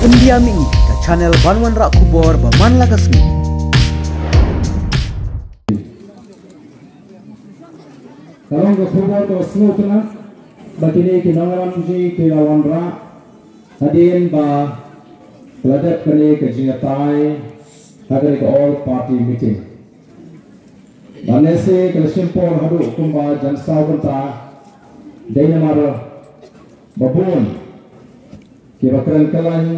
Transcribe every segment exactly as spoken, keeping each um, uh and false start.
India Mini, ka channel ban wanrah khubor ba man la ka sngi. Ka long ka khubor ka sngewtynnat ba kine ki nongïalam jong ngi ki la wanrah hadien ba ka la dep kane ka jingïatai ha kane ka all party meeting. Ba nese ka la shim por haduh kumba jan saw kynta dei namar ba bun kiba kren kyllaiñ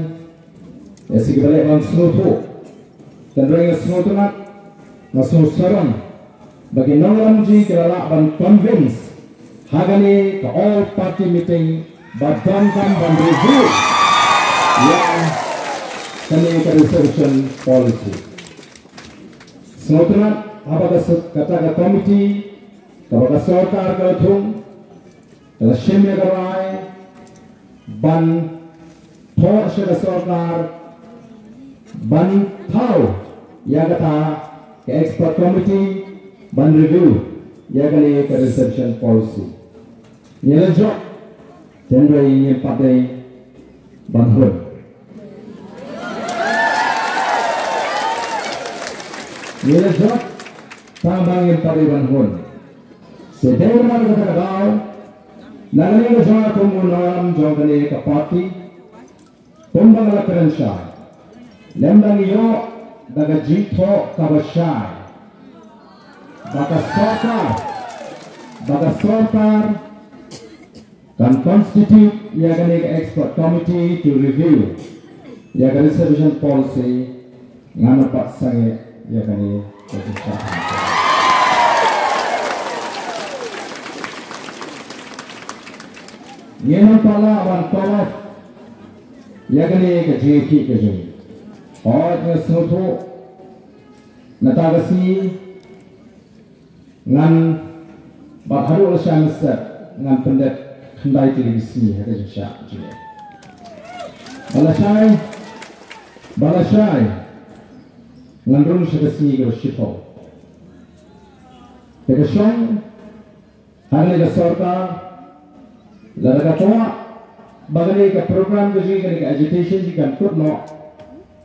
ïa shi kiba leh ban sngewthuh. Tang hynrei nga sngewtynnat, nga sngewsarong ba ki nongïalam jong ngi ki la lah ban convince ha kane ka all party meeting ba donkam ban review ïa kane ka reservation policy. Sngewtynnat haba ka s-, kata ka committee kaba ka sorkar ka la thung, ka la shim ïa ka rai ban thoh sha ka sorkar ban thaw ïa kata ka expert committee ban review ïa kane ka reservation policy. Ngi la jop, tang hynrei ngim pat dei ban hun. Ngi la jop, tang ba ngim pat dei ban hun. Te dei namar kata ka daw, na kane ka jong nga kum u nongïalam jong kane ka party, kumba nga la kren shai, lymda ngi ïoh da ka jingthoh kaba shai ba ka sorkar, ba ka sorkar kan constitute ïa kane ka expert committee to review ïa ka reservation policy, ngan ym pat sangeh ïa kane ka jingshah. Ngim pat lah ban call off ïa kane ka jingïakhih ka jong ngi. Hooid, nga sngewthuh, nangta ka sngi ngan, bad haduh lashai mynstep ngan pyndep khyndai tylli ki sngi ha ka jingshah jingeh. Ba lashai, ba lashai ngan rung sha ka sngi kaba shiphew. Te ka shong ha kane ka sorkar, lada ka kwah ba kane ka program ka jong ngi, kane ka agitation jong ngi kan kut noh,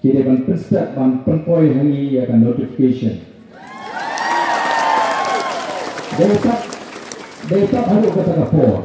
ki dei ban pynstet ban pynpoi ha ngi ïa ka notification. Dei pat, dei pat haduh kata ka por.